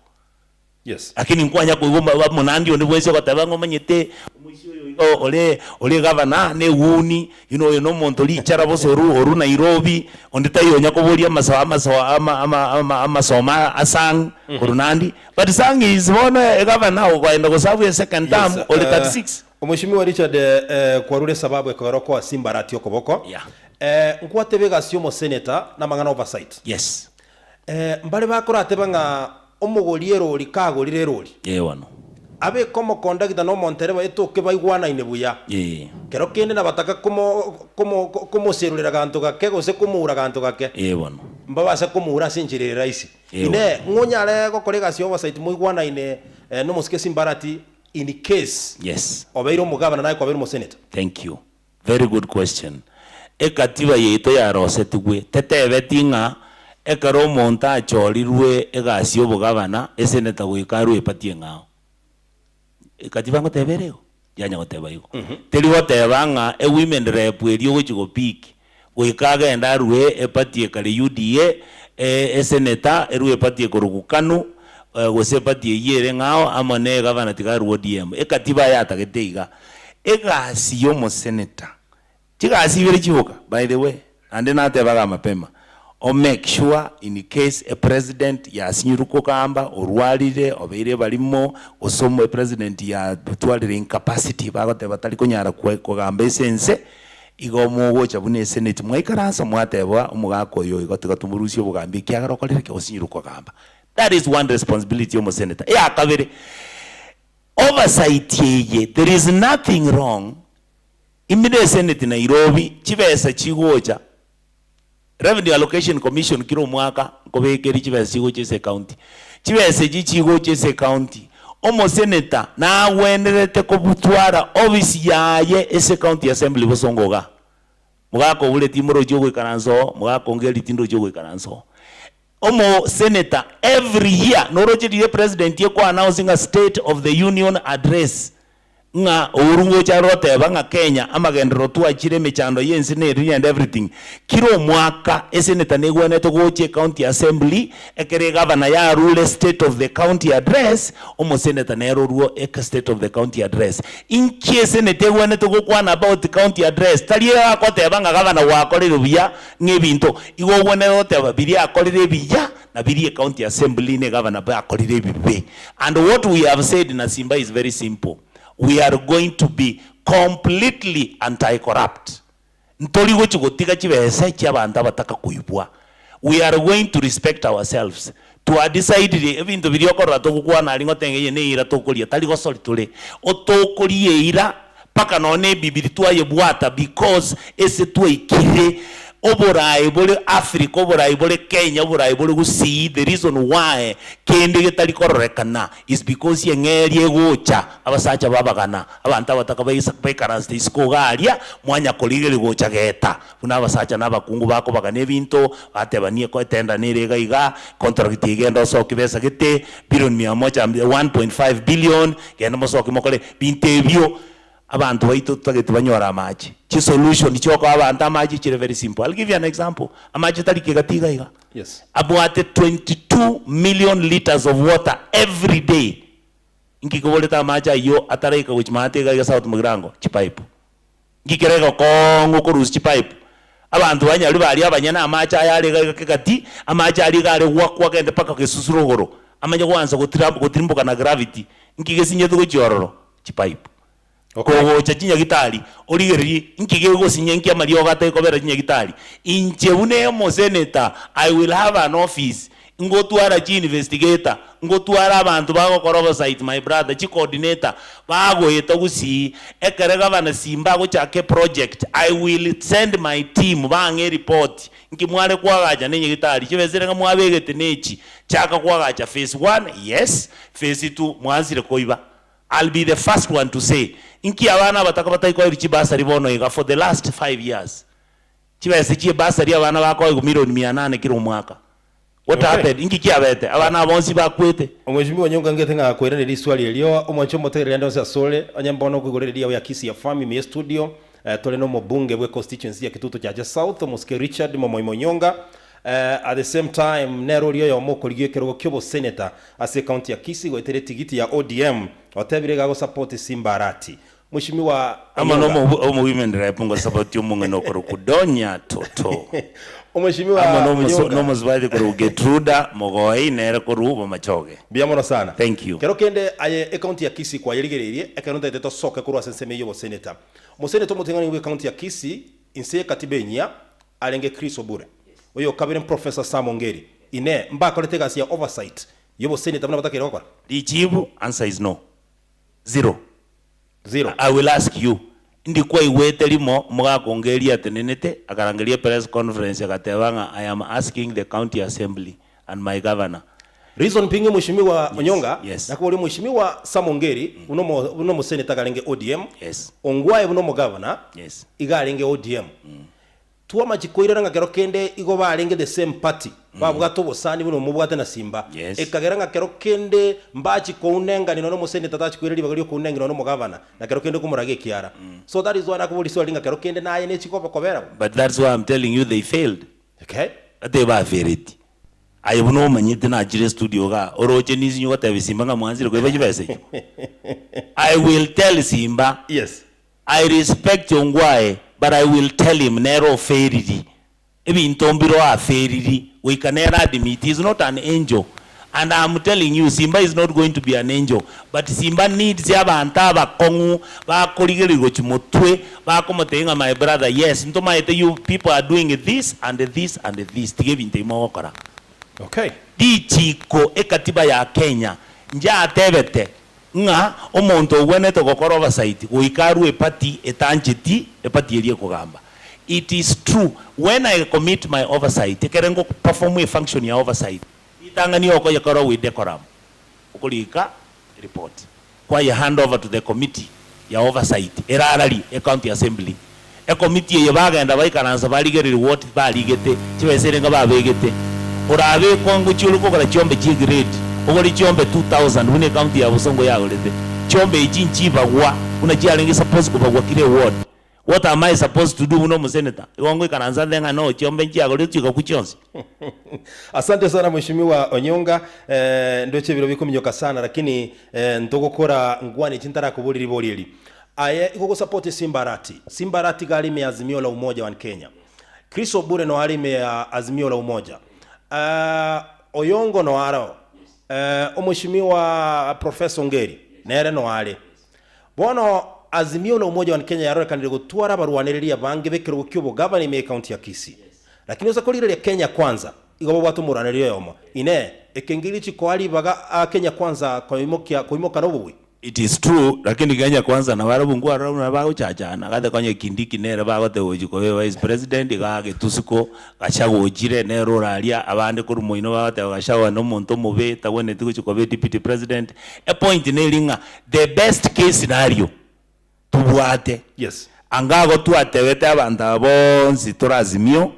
Yes. Lakini nkwanya koigwa omo omonandi onde bwensi ogoteba ng'a omanyete omoisia oyo iga ore ore egavana na eguni, you know oyo na omonto richara bosa oru oru Nairobi, onde taiyo onya koboria amaso amaso ama ama ama amasomo a Sang korwa Nandi, but Sang is bono egavana okoenda goserve a second term Yes, ore eh, 36. Omweshimiwa Richard eh, kwarure esababu ekogera okoa Simbarati okoboko. Yeah. Eh, nkwatebe egasi ya omosenator namang'ana oversight. Yes. Eh, mbare bakorateba ng'a omogori erori kagorire erori, Ee bono. abeke omokondagita na omontereba etoke baigwanaine buya. Ee. Kero kende nabataka komo komo komoserorera ganto gake gose komoura ganto gake, Ee bono. mbabase komoura ase enchera ere rahisi. Ee Inee, bono. ng'onyare gokora egasi ya oversight moigwanaine eh, nomosike Simbarati in case Yes. obeire omogavana naye kwabeire omosenator? Thank you. Very good question. Ekatiba yaito yarosetigwe tetebeti ng'a ekero omonto achorirwe egasi y'obogavana, eseneta goika arwe eparty eng'ao. Ekatiba ngoteba ere igo? Yanya goteba igo. Teri goteba ng'a ewomen rep eria ogochi gopick, goika agende arwe eparty ekare UDA, eseneta erwe eparty ekorokwa Kanu, gose eparty eyio ere eng'ao amo na egavana tiga arwe ODM. Ekatiba yatagete iga. Egasi y'omoseneta, chigasi ibere chiboka by the way, naende natebaga mapema, o make sure in case a president yasinyirwe kogamba, orwarire, obeire ebarimo, gose omo president yatwarire incapacity bagoteba tari konyara kogamba ase ense, igo mogocha buna eseneti mwaikaransa mwateba omogaka oyo igo tiga tomorusie obogambi ekiagera okorire ki? Osinyirwe kogamba. That is one responsibility y'omoseneta. Eyakabere, Oversight eye there is nothing wrong. Ime eseneti Nairobi chibesa chigocha Revenue Allocation Commission kera omwaka nkobekeri chibesa chigocha ase ecounty. Chibesa echi chigocha ase ecounty, omosenator nagwenerete kobutwara office yaye ase ecounty assembly bosongo igaa. Mogaka obure timorochi ogoikaransa oo, mogaka ongeri tindochi ogoikaransa oo. Omo senator every year noroche riria president eko announce ng'a state of the union address ng'a Uhuru ngocha are goteba ng'a Kenya amagenderero twachire emechando yense neriri and everything. Kira omwaka esenator negwenerete gocha ecounty assembly ekero egavana yarure state of the county address omosenator nere orwo eke state of the county address. Inki eseneta egwenerete gokwana about county address tari egakoteba ng'a gavana gwakorire buya ng'a ebinto Igo ogwenerete goteba biria akorire ebiya na biria ecounty assembly ne gavana bakorire ebibe. And what we have said na Simba is very simple, we are going to be completely anti corrupt. Ntori gochi gotiga chibesa chia abanto abataka koibwa. We are going to respect ourselves. Twa decidire ebinto biria okorora togokwana aria ngoteba ng'a eye neira tokoria tari gosori tore. Otokoria eira Mpaka nonya ebibiri twayebwata because ase twaikire oboraai bore Africa, oboraai bore Kenya, oboraai bore Gusii, the reason why kende getari kororekana is because eng'eria egocha abasacha babagana, abanto abataka baisa baikaransete isiko iga aria, mwanya korigereria gocha geta buna abasacha na abakungu bakobagana ebinto, batebanie ko etender nere iga iga, contract eye genda osoki besa gete, billion mia moja 1.5 billion, Genda mosoke mokore binto ebio abanto baito totagete banyore amache. Chisolution chiokoa abanto amache chire very simple. I'll give you an example. Amache tari kegati iga iga. Yes. Abwate 22 million litres of water every day. Inki keborete amache ayio ataraika gochia maate iga iga South Mugirango? Chipipe. Inki kere egekong'u okorusia chipipe? Abanto ba Nyaribari baria abanyene amache aya are iga iga kegati, amache aria iga are goakwa agende mpaka gesusuro igoro, amanye goansa gotira gotirimboka na gravity. Inki gesinyete gochia ororo? Chipipe. Kogocha chinyagitari, origererie inki gegosinya inki amariogo atari kobera chinyagitari. Inche buna omosenator, I will have an office, ngotwara chi investigator, ngotwara abanto bagokora oversight my brother, chi coordinator, bagoeta gusii, ekere gavana Simba agochaka eproject, I will send my team bang'e eripoti, nki mware koagacha ne nyagitari, chibesa ere ng'a mwabegete nechi, chaka koagacha phase one, yes, phase two, mwansire koiba. I'll be the first one to say, nki abana abataka batari koerwa chibursary bono iga for the last 5 years? Chibesa chie bursary abana bakoegwa milioni mia nane kera omwaka. What Okay. happened? Inki kiabete? Abana aba bonsi bakwete. Omweshimiwa Onyonka ngete ng'a koiraneria riswali erio, omwanche omotegereri ande onsi asore, onye mbono okoigora eredio yao ya Kisii FM ime ye studio, eh, tore na omobunge bwe constituency ya Kitutu Chache South, omosike Richard Momoima Onyonga, eh, at the same time nere oria oyomo okorigia ekerogo ki'oboseneta ase ecounty ya Kisii goetera etigiti ya ODM, otebire iga agosupport Simba Arati. Mweshimiwa Amo Onyonga. nomo omowomen rep ngosapoti omong'ina okorokwa Donya Toto. Omweshimiwa Amo nomoso Onyonga. nomosubati korwa Getruda Mogoi nere korwa Bomachoge. Mbuya mono sana. Thank you. Kero kende aye ecounty ya Kisii kwayerigereirie, ekero ntaete tosoke korwa ase ensemo eyio y'oboseneta. Omoseneta omoteng'ani bw'ecounty ya Kisii, inse y'ekatiba enyia, arenge Chris Obure. Oyo kabere Professor Sam Ongeri. Inee, mbakorete egasi ya oversight y'oboseneta buna batakeire gokora? Richibu, answer is no. Zero. Zero. I will ask you, ndi kwaigwete rimo omogaka Ongeri atenenete akarangeria epress conference agateba ng'a I am asking the county assembly and my governor. Reason being Mweshimiwa Onyonga, yes. nakoboria Mweshimiwa Sam Ongeri buna omo buna omoseneta iga arenge ODM, Yes. Ongwae buna omogavana Yes. iga arenge ODM. Twamachi koirana ng'a kero kende igo barenge the same party, babwate obosani buna omobwate na Simba. Yes. Ekagera ng'a kero kende mbachi kounenganina nonya omoseneta tachi koira ribaga riokounenganina nonya omogavana, na kero kende komoraga ekiara. So that is why nakoboria riswali ng'a kero kende naye nechi koba kobera bo. But that's why I'm telling you they failed. Okay. Batebe bafereti. Aye buna omanyete nachire estudio igaa, oroche ninsinye gotebia Simba ng'a mwanchire koiba chibesa echio? I will tell Simba. Yes. I respect Ongwae but I will tell him nere oferiri, ebinto mbiro aferiri goika nere admit he is not an angel and I am telling you Simba is not going to be an angel but Simba needs abanto abakong'u bakorigereria gochia motwe bakomotebia ng'a my brother yes ntomaete you people are doing this and this and this tiga ebinto ebi mogokora. Okay. Richiko ekatiba ya Kenya njatebete. Ng'a omonto ogwenerete gokora oversight goika arue eparty etancheti eparty eria ekogamba. It is true, when I commit my oversight, ekere ngo perform e function ya oversight, ritang'ani okoyekora with decorum, okorika report, kwaye hand over to the committee ya oversight erararie e county assembly. Ekomiti eye bagenda baikaransa barigereria what barigete, chibesa erenga babegete. Orabekwa ngochia ore kogora chiombe chie grade, ogore chiombe 2000 buna ecounty ya Bosongo yagorete. Chiombe echi nchibagwa buna chiarenge suppose kobagwa kira eward. What am I supposed to do buna omosenator? Igo ngoikaransa nte ng'a no chiombe nchiagorire chigakwa chionsi. Asante sana Mheshimiwa Onyonga, eh, ndoche ebiro bikominyoka sana lakini eh, ntogokora ngwane echi ntarakoboria ribori eri. Aye igo ogosupport Simba Arati. Simba Arati iga are ime ya Azimio la Umoja One Kenya. Chris Obure no are ime ya Azimio la Umoja. Eh, Oyongo no areo. Eh, Omweshimiwa Professor Ongeri nere no are. Bono Azimio la Umoja One Kenya yarorekanire gotwara abarwanereria abange b'ekerogo ki'obogavana ime y'ecounty ya Kisii. Lakini ose korigereria Kenya Kwanza igo babwate omorwanereria oyomo. Inee, ekengeria chikoa ribaga a Kenya Kwanza koimokia koimoka nobobui? It is true lakini Kenya kwanza nabarabwo nkwarora buna bagochachana gate konya Kindiki nere bagoteba gochia koba vice president iga Getusiko Gachagua ochire nere oraria abande korwa moino bagoteba Gachagua nomonto omobe tagwenereti gochia koba deputy president. Epoint neri ng'a the best case scenario tobwate Yes. anga ago twatebete abanto aba bonsi tore Azimio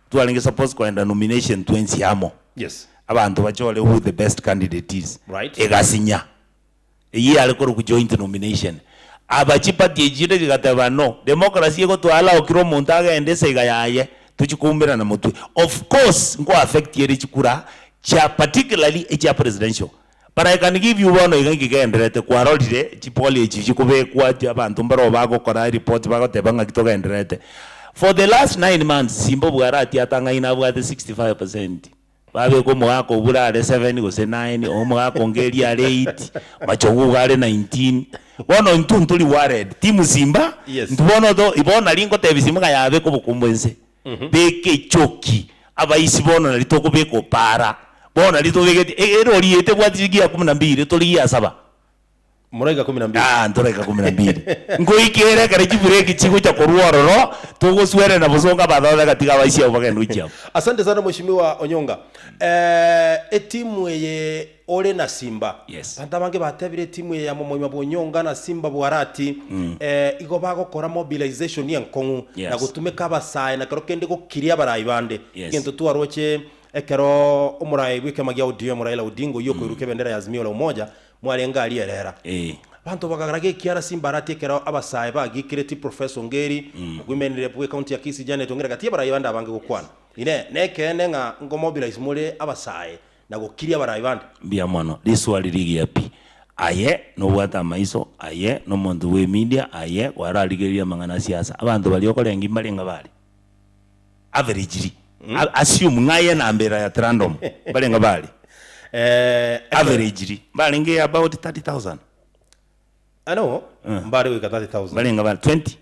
twarenge suppose koenda nomination twensi amo Yes. abanto bachore who the best candidate is Right. egasinya. Eyio yare korokwa joint nomination. Aba chiparty echi chinde chigateba no, democracy egotwara kera omonto agende esaiga yaye, tochie koumerana motwe. Of course nko affect ere chikura chia particularly echia presidential. But I can give you bono iga inki kegendererete, kwarorire chipoll echi chikobekwa abanto mbaroo bagokora report bagoteba ng'aki togendererete. For the last 9 months Simba Obwarati atang'aine abwate 65 percent. Babeka omogaka obure are 7 gose 9, omogaka onge eria are 8, machogu iga are 19. Bono intwe ntori worried, team Simba, Yes. intwe bono to bono nari ngotebia Simba ng'a yabeka obokombe inse. Beka echoki, abaisi bono nari tokobeka opaara, bono nari tobegete erori eye tebwati chigiya kumi na mbili, tore giya saba. Moraika kumi na mbili. Ah, ntoraika kumi na mbili. Nkoika ere ekero chibreki chigocha korwa ororo, togoswerera bosongo abanto bagatiga abaisia abwo bagende gochia abwo. Asante sana Mheshimiwa Onyonga. Eh, etimu eye ore na Simba. Yes. Abanto abange batebire etimu eye ya Momoima bwa Onyonga na Simba bwa Arati eh, igo bagokora mobilization enkong'u Yes. na gotumeka abasae na kero kende gokiria abarai bande. Yes. Egento twaroche ekero omorai bw'ekiama gia ODM Raila Odinga oyio okoiruka ebendera ya Azimio la Umoja Mwarenge aria erera. Abanto bakagara ekiara simbarati ekero abasae bagikereti Professor Ongeri, ogwimenire bw'ecounty ya Kisii Janet Ongeri gati y'abarai bande abange gokwana. Inee! Nekeene ng'a nkomobilize more abasae na gokiria abarai bande? Mbuya mono, riswali rigiya pi. Aye nobwate amaiso, aye nomonto bw'emedia, aye kwararigereria amang'ana a siasa. Abanto baria okorengia mbarenge bare? Averagely, assume ng'a aye enamba ere at random, mbarenge bare? Averagely, mbarenge about 30,000? Ano, mbare goika 30,000. Mbarenge bare 20?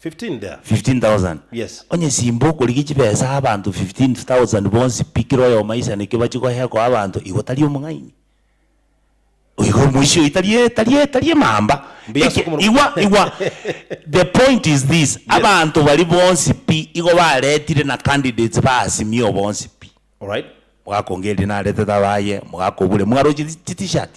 15 there. 15,000? Yes. Onye simba okorigia chibesa abanto 15,000 bonsi pi kera oyomo aisaneke bachie gohekwa abanto, igo tari omong'aini. Igo moisho oyo tari tari tari emamba. Mbuya Eke- ase okomoro- Igwa igwa the point is this abanto bari bonsi pi igo baretire na candidates ba Azimio bonsi pi. Alright. Mogaka Ongeri naretete abaye, mogaka Obure mwaroche chi t-shirt?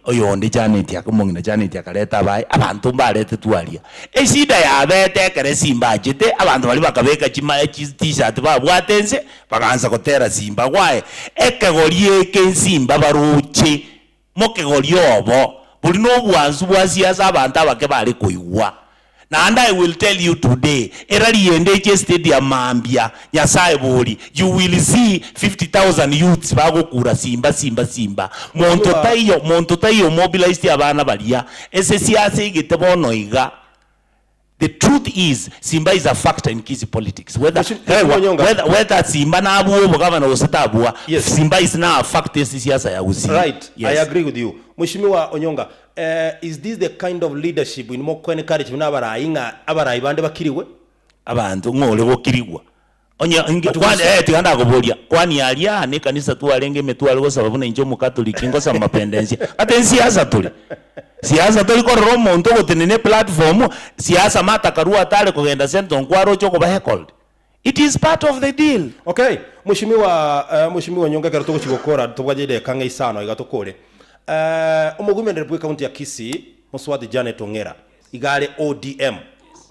Oyonde Janet aka omong'ina Janet akareta abaye, abanto mbaretetwe aria. Eshida yabete ekere Simba achete, abanto baria bakabeka chima chi t-shirt babwate nse, Bagaansa gotera Simba gwaye, Ekegori eke nsimba baroche, mokegori obo, bori nobwansu bwa siasa abanto abake bare koigwa. Naende I will tell you today, erari ende eche estadium mambia, Nyasae bori, you will see 50,000 youths bagokura Simba, Simba, Simba. Monto taiyo, monto taiyo omobilised abana baria, ase siasa egete bono iga. The truth is Simba is a factor in Kisii politics whether Mheshimiwa Onyonga. whether whether Simba nabua obogavana gose tabua Yes. Simba is now a factor ase siasa ya Gusii. Right, Yes. I agree with you. Mheshimiwa Onyonga, eh, is this the kind of leadership in moko encourage buna abarai ng'a abarai bande bakirigwe? Abanto ng'a ore gokirigwa. Onye inge But kwani we- eh, tiga ndakoboria, kwani aria ne ekanisa twarenge ime tware gosaba buna inche omokatoliki ngosaba mapendensia, ate nsiasa tore? Siasa tori korora omonto ogotenena eplatform, siasa Martha Karua atare kogenda Central nkwaroche okoba heckled? It is part of the deal. Okay, mweshimiwa eh, mweshimiwa Onyonka ekero togochia gokora tobwate edageka ng'a isano iga tokore. Eh, omogomenere bwe county ya Kisii, Moswati Janet Ong'era, iga are ODM.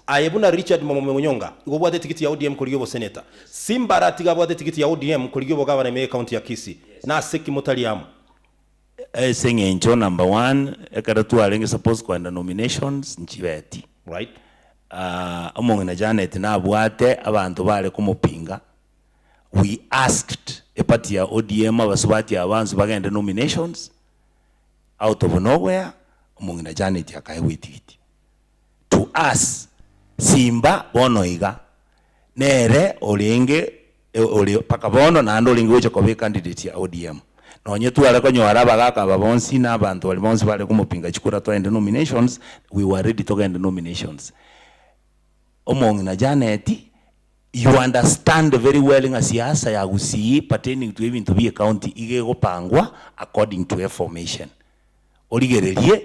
Aye buna Richard Momome Onyonga, igo obwate etigiti ya ODM korigia oboseneta. Simba Arati iga abwate etigiti ya ODM korigia obogavana ime ye county ya Kisii. Nase ki motari amo? Ase eng'encho number one, ekero twarenge suppose koenda nominations, nchibeti. Right. Ah, omong'ina Janet nabwate abanto bare komopinga, we asked eparty ya ODM abasubati aba bonsi bagende nominations, out of nowhere, omong'ina Janet akaegwa etigiti. To us, Simba bono iga, nere orenge ore mpaka bono naende orenge gocha koba ecandidate ya ODM. Nonye tware konyora abagaka aba bonsi na abanto baria bonsi bare komopinga chikura toende nominations, we were ready togende nominations. Omong'ina Janet, you understand very well ng'a siasa ya Gusii pertaining to ebinto bie ecounty iga egopangwa according to a formation. Origererie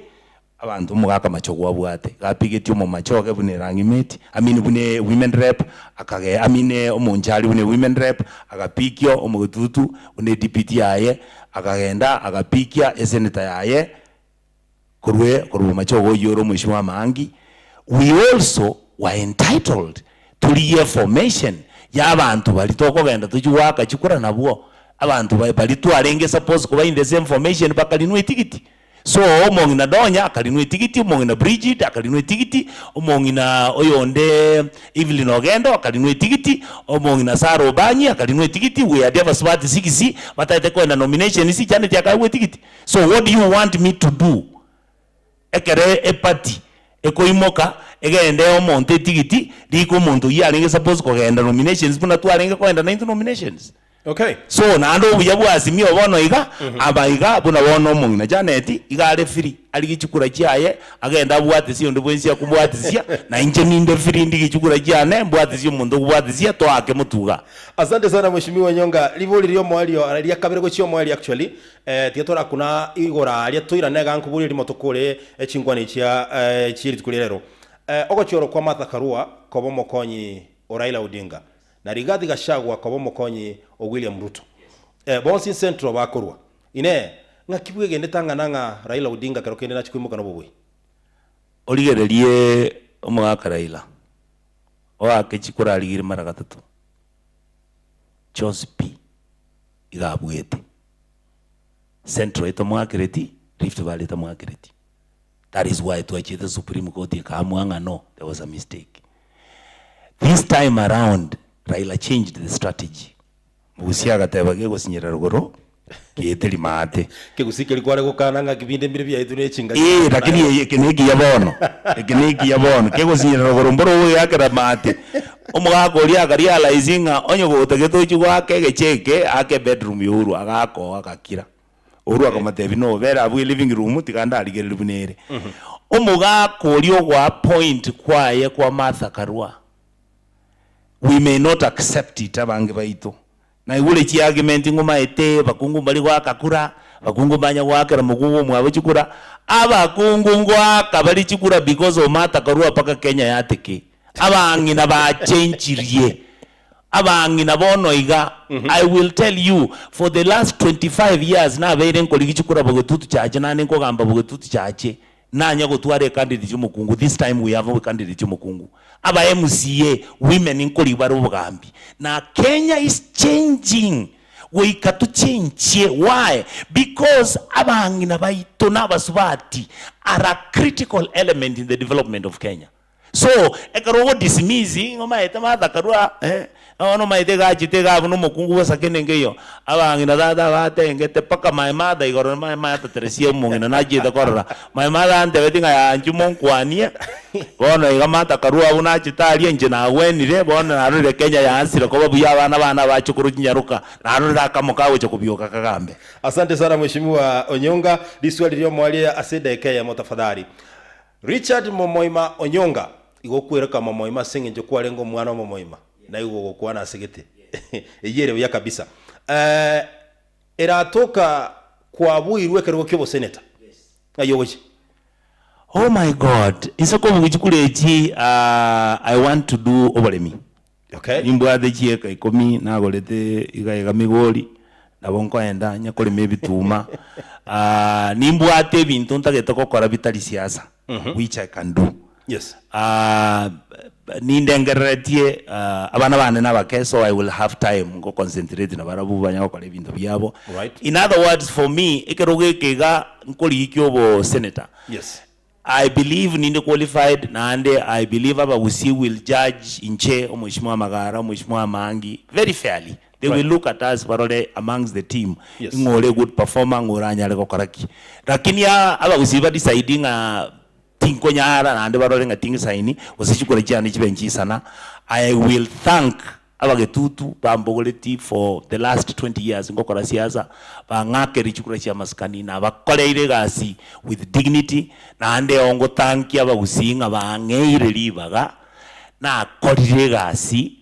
abanto omogaka machogu abwate, iga apigetie omomachoge buna erang'imeti, I mean buna e women rep, akage I mean omonchari buna e women rep, agapikia omogetutu buna edepute yaye, akagenda agapikia esenator yaye korwa e korwa bomachoge oyio ore omweshimiwa Maangi. We also were entitled torigie eformation ya abanto baria tokogenda tochie goaka chikura nabwo, abanto ba baria twarenge suppose koba in the same formation bakarinwa etigiti. So omong'ina Donya akarinwa etigiti, omong'ina Bridget akarinwa etigiti, omong'ina oyonde Evelyn Ogendo akarinwa etigiti, omong'ina Sarah Obanyi akarinwa etigiti, we had abasubati six bataete koenda nominations, Janet akaegwa etigiti. So what do you want me to do? Ekero eparty ekoimoka egende ehe omonto etigiti, rika omonto oyio arenge suppose kogenda nominations buna twarenge kogenda naintwe nominations. Okay. So naende obuya bwa Azimio bono iga, aba iga buna bono omong'ina Janet iga are free, arigie chikura chiaye, agende abwatisia onde bwensi akobwatisia, na inche ninde free ndigie chikura chiane, mbwatisie omonto okobwatisia, toake motuga. Asante sana Mheshimiwa Onyonga, ribori riomoerio ria kabere gochia omoerio actually, Eh, tiga torakuna igoro aria toirane iga nkoborie rimo tokore chinkwana echi chia chie rituko ria rero. Eh, ogochorwa kwa Martha Karua koba omokonyi o Raila Odinga, na Rigathi Gachagua koba omokonyi o William Ruto. Eh, bonsi Central bakorwa. Inee, ng'aki bwegenete ang'ana ng'a Raila Odinga kero kende nachie koimoka nobobui? Origererie omogaka Raila, oake chikura arigirie mara gatato, chionsi pi iga abuete. Central etomoakereti, Rift Valley etamoakereti. That is why twachiete Supreme Court ekaamua ng'a no, there was a mistake. This time around, Raila changed the strategy. Mugusia agateba gegosinyera rogoro, geeteri maate. Kegusii keria kware gokana ng'a kibinde mbire biaetwe ne chingaki Ee, lakini eye eke nekiya bono, eke nekiya bono, kegosinyera rogoro mboro ogogeakera maate. Omogaka oria aka realize ng'a onye gotagete ochie goaka egeche eke, ake ebedroom ya Uhuru, agaaka oo agakira. Uhuru akamotebia no obere abwo eliving room tiga ndarigereria buna ere. Omogaka oria ogoa point kwaye kwa Martha Karua, we may not accept it abange baito. Naigure chiargument ng'omaete, bakungu mbari goaka kura, bakungu mbanya goakera mokungu omwabo chikura, abakungu ngoaka bare chikura because of Martha Karua mpaka Kenya yateke. Abang'ina bachenchirie, abang'ina bono iga, I will tell you for the last 25 years nabeire nkorigia chikura bogetutu chache naende nkogamba bogetutu chache, Nanye gotwara ecandidate yomokungu this time we have ecandidate yomokungu aba MCA women nkori bare obogambi na Kenya is changing goika tochenchie why because abang'ina baito na abasubati are a critical element in the development of Kenya so ekero ogo dismiss ng'a omaete Martha Karua eh Bono omanyete iga achete iga abwo nomokungu bw'esake nenge eyio, abang'ina tata batengete mpaka my mother igoro my mother Teresia omong'ina nachiete korora, my mother antebetie ng'a yaya inchuo monkwanie, bono iga Martha Karua abwo nachete aria inche nagwenire, bono narorire Kenya yaansire koba buya abana bane abachokoro chinyaroka, narorire akamo kagocha kobioka kagambe. Asante sana Mheshimiwa Onyonga, riswali riomoerio ase edageka eyemo tafadhali. Richard Momoima Onyonga, igo okwereka Momoima ase eng'encho kwarenge omwana o Momoima, na igo ogokwana ase gete. Eyio ere buya kabisa. Eh, eratoka kwabuirwe ekerogo ki'oboseneta. Ng'ai ogochia? Oh my God! Inse kobugia chikura echi ah, I want to do oboremi. Okay. Nimbwate chieka ikomi nagorete iga iga Migori, nabo nkoenda onye korema ebituma. Ah, nimbwate ebinto ntagete gokora bitari siasa, which I can do. Yes. Ah, nindengereretie ah, abana bane nabake so I will have time go concentrate nabarabwo banye gokora ebinto biabo. Right. In other words for me, ekerogo eke iga nkorigia obo senator. Yes. I believe ninde qualified naende I believe abagusii will judge inche omweshimiwa Magara, omweshimiwa Amangi very fairly. They will Right. look at us barore amongst the team Yes. ing'o ore good performer ng'o oranyare gokora ki. Lakini aa abagusii ba decide ng'a tinkonyara naende barore ng'a tingisaini gose chikura chiane chibe nchisana, I will thank Abagetutu bambogoreti for the last 20 years ngokora siasa, bang'akeire chikura chi'amasikani, nabakoreire egasi with dignity, naende oo ngotankia abagusii ng'a bang'eire ribaga, nakorire egasi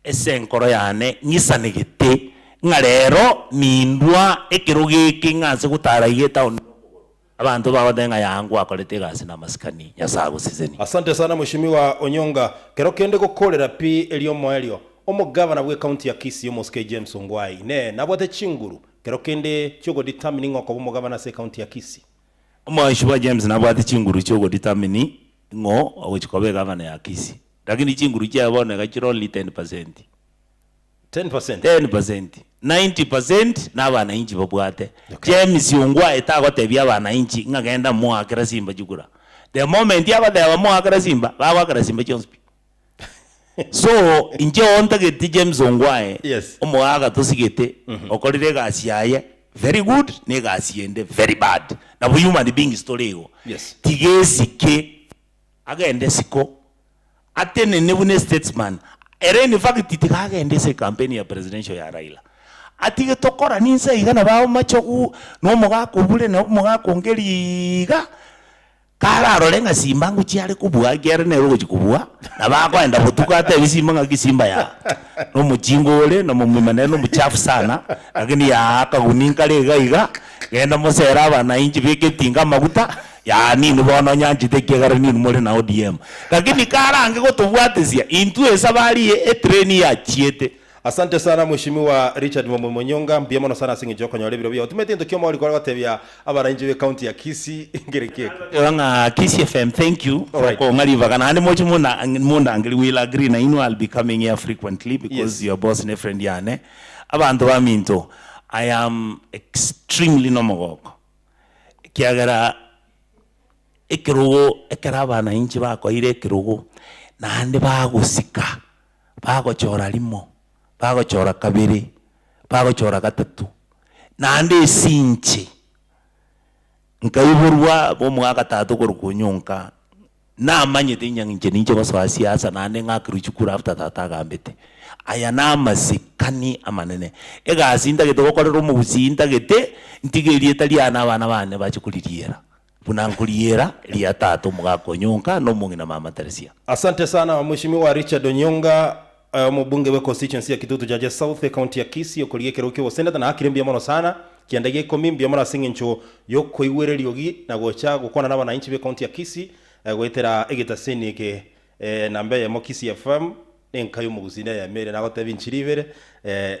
ase enkoro yane ng'isanegete ng'a rero nindwa ekerogo eke ng'a ase gotara iga etown Abanto bagoteba ng'a yaa ngwakorete egasi namasikani, Nyasae agosesenie. Asante sana Mheshimiwa Onyonga. Kero kende gokorera pi erio omoerio, omogavana bwe county ya Kisii Omosike James Ongwae inee nabwate chinguru kero kende chiogo determine ng'a okoba omogavana ase ecounty ya Kisii? Omweshimiwa James nabwate chinguru chiogo determine ng'o ogochia koba egavana ya Kisii. Lakini chinguru chiaye bono iga chire only 10%. 10%. 10%, 90% na abanainchi babwate. James Ongwae tagotebia abanainchi ng'a genda moakera Simba chikura. The moment agoteba moakera Simba, bagoakera Simba chionsi pi. So, inche oo ntageti James Ongwae, Yes. omogaka tosigete, okorire egasi yaye very good, na egasi ende very bad. Nabo human beings tore igo. Yes. Tiga esike, agende isiko, atenene buna estatesman, ere in fact tiga agende ase ecampaign ya presidential ya Raila, atige tokorani inse iga nabo amachogu na omogaka obure na omogaka onge riiga, kararore ng'a Simba ngochia are kobua ekiagera nere ogochia kobua, nabo akoenda botuko atebie Simba ng'aki Simba yaa, na omochinga ore na omomima nere na omochafu sana, lakini yaa akaguni nkare iga iga, genda mosere abanainchi beka etinga amaguta, Yaani inwe bono nyanchete ekiagera ninwe more na ODM. Lakini karange gotobwatesia intwe esabari eye etrain yachiete. Asante sana Mheshimiwa Richard Mwambwe Monyonga, mbuya mono sana ase eng'encho yokonyora ebiro biao. Timanyeti gento kia omoriko ore gotebia abaranchi be county ya Kisii nkere ki eke. Teba ng'a Kisii FM thank you for Alright. kong'a ribaga naende moche muna mundangerie will agree na inwe I'll be coming here frequently because Yes. your boss ne friend yane. Abanto baminto I am extremely nomogoko Ekiagera ekerogo ekero abanainchi bakoeire ekerogo, naende bagosika, bagochora rimo, bagochora kabere, bagochora gatato, naende ase inche, nkaiborwa bwa omwaka tata okorokwa onyonka, Namanyete inye inche ninche gosoa siasa naende ng'akerwe chikura after tata agambete. Aya namasikani amanene. Egasi ntagete gokorera omogusii ntagete ntige erieta riane abana bane bache koririera buna nkoriera ria tata omogaka Onyonka na omong'ina mama Teresia. Asante sana Mheshimiwa Richard Onyonga omobunge bwe constituency ya Kitutu Chache South ecounty ya Kisii okorigia ekerogo kia oboseneta na akire mbuya mono sana kianda gia ikomi mbuya mono ase eng'encho yokoigwera eriogi na gocha gokwana na abanainchi be county ya Kisii goetera egetaseni eke namba eyemo Kisii FM nenka yomogusii neyemo ere nagotebia inchiri ibere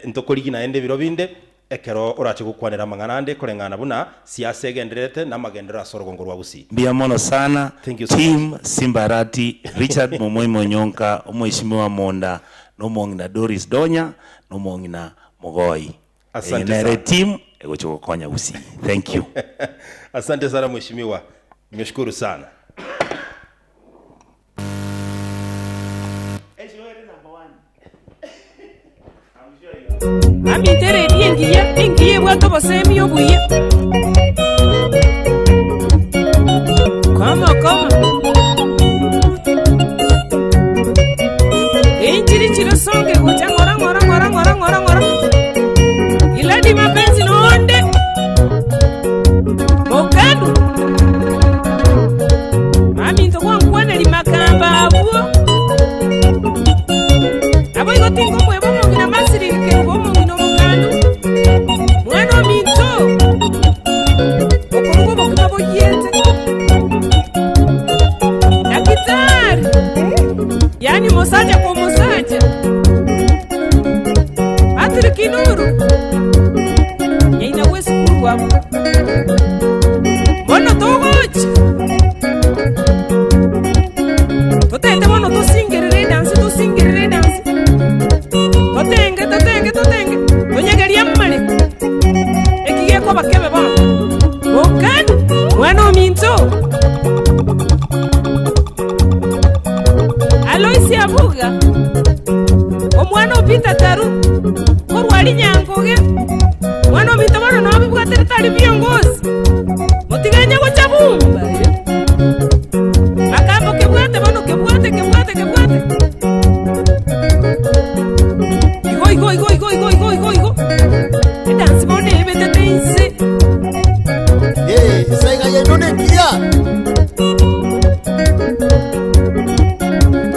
ntokorigi naende ebiro binde Ekero orache gokwanera amang'ana ande koreng'ana buna siasa egendererete na amagenderero ase orogongo rwa Gusii. Mbuya mono sana Thank you so much. team Simbarati, Richard Momoima Onyonka, Omweshimiwa Monda, na omong'ina Doris Donya, na omong'ina Mogoi. Eye Asante nere sana. team egocha gokonya Gusii. Thank you. Asante sana mheshimiwa. Nimeshukuru sana. Aminto eredio engiya, engiya ebwate obosemia obuya. Komo komo. Enchiri chire songe gocha ng'ora ng'ora ng'ora ng'ora ng'ora ng'ora. Iladi mapenzi nonde. Mokandu. Aminto gwankwaneri makamba abwo. Naboigo tinkomweba omong'ina Masiri. yaino nengiya.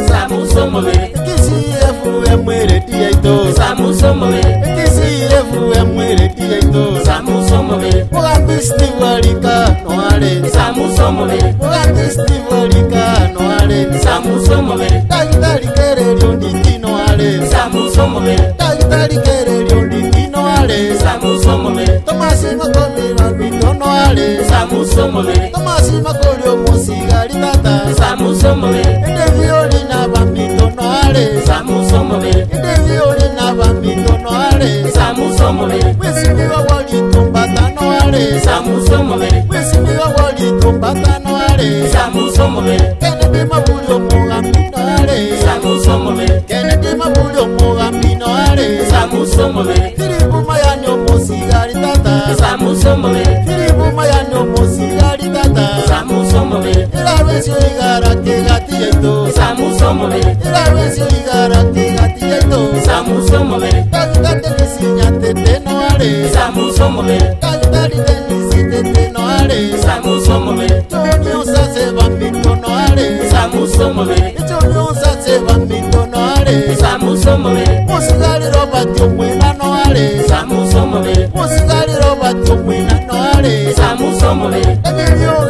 Samusa omobere. Kisii FM eredi yaito. Samusa omobere. Kisii FM eredi yaito. Samusa omobere. Mugambi Steve Alika noare. Samusa omobere. Mugambi Steve Alika noare. Samusa omobere. Daktari Kererio Nditi noare. Samusa omobere. Daktari Kererio Nditi noare. Samusa omobere. Tomasi Makori Rabito noare. Samusa omobere. Tomasi Makori omosigari tata. Samusa omobere. Edevioli na bamito noare. Samusa omobere. Edevioli na bamito noare. Samusa omobere. Mwisimiwa walitumbata noare. Samusa omobere. Mwisimiwa walitumbata noare. Samusa omobere. Kennedy Mabuli omugambi noare. Samusa omobere. Kennedy Mabuli omugambi noare. Samusa omobere. Filipu Mayani omosigari tata. Samusa omobere. Filipu Mayani omosigari tata. Samusa omobere. Irarwesio igara kegati yaito. Samusa omobere. Irarwesio igara kegati yaito. Samusa omobere. Daktari Denisi Nyatete noare. Samusa omobere. Daktari Denisi Tete noare. Samusa omobere. Joni osase bamito noare. Samusa omobere. Joni osase bamito noare. Samusa omobere. Musigari Robert omwena noare. Samusa omobere. Musigari Robert omwena noare. Samusa omobere. Emilio